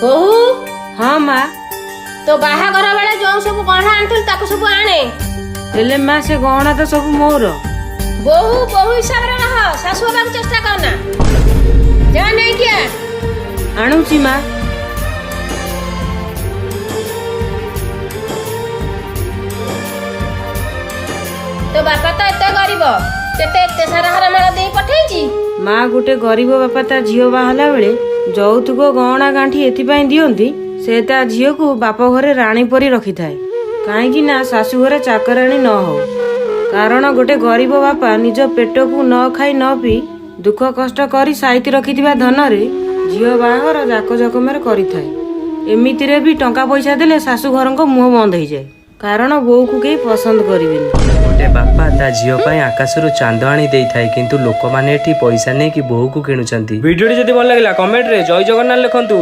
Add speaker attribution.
Speaker 1: ବୋହୂ।
Speaker 2: ହଁ ମା।
Speaker 1: ତୋ ବାହାଘର ବେଳେ ଯୋଉ ସବୁ ଗହଣା ଆଣିଥିଲୁ, ତାକୁ ସବୁ ଆଣେ।
Speaker 2: ହେଲେ ମା, ସେ ଗହଣା ତ ସବୁ ମୋର।
Speaker 1: ବୋହୂ ବୋହୂ ହିସାବରେ ରହ, ଶାଶୁ ହବାକୁ ଚେଷ୍ଟା କରନା। ଯା, ନେଇକି ଆ।
Speaker 2: ଆଣୁଛି ମା।
Speaker 1: ତୋ ବାପା ତ ଏତେ ଗରିବ, କେତେ ଏତେ ସାରା ହାରମାଳ ଦେଇ ପଠେଇଛି।
Speaker 2: ମା, ଗୋଟେ ଗରିବ ବାପା ତା ଝିଅ ବାହାହେଲା ବେଳେ ଯୌତୁକ, ଗହଣା ଗାଣ୍ଠି ଏଥିପାଇଁ ଦିଅନ୍ତି, ସେ ତା ଝିଅକୁ ବାପ ଘରେ ରାଣୀ ପରି ରଖିଥାଏ, କାହିଁକି ନା ଶାଶୁ ଘରେ ଚାକରାଣୀ ନ ହଉ। କାରଣ ଗୋଟେ ଗରିବ ବାପା ନିଜ ପେଟକୁ ନ ଖାଇ ନ ପିଇ ଦୁଃଖ କଷ୍ଟ କରି ସାଇତି ରଖିଥିବା ଧନରେ ଝିଅ ବାହାଘର ଜାକଜକମରେ କରିଥାଏ। ଏମିତିରେ ବି ଟଙ୍କା ପଇସା ଦେଲେ ଶାଶୁ ଘରଙ୍କ ମୁହଁ ବନ୍ଦ ହେଇଯାଏ, କାରଣ ବୋଉକୁ କେହି ପସନ୍ଦ କରିବେନି।
Speaker 3: ଗୋଟେ ବାପା ତା ଝିଅ ପାଇଁ ଆକାଶରୁ ଚାନ୍ଦ ଆଣି ଦେଇଥାଏ, କିନ୍ତୁ ଲୋକମାନେ ଏଠି ପଇସା ନେଇକି ବୋହୂକୁ କିଣୁଛନ୍ତି।
Speaker 4: ଭିଡ଼ିଓଟି ଯଦି ଭଲ ଲାଗିଲା, କମେଣ୍ଟରେ ଜୟ ଜଗନ୍ନାଥ ଲେଖନ୍ତୁ।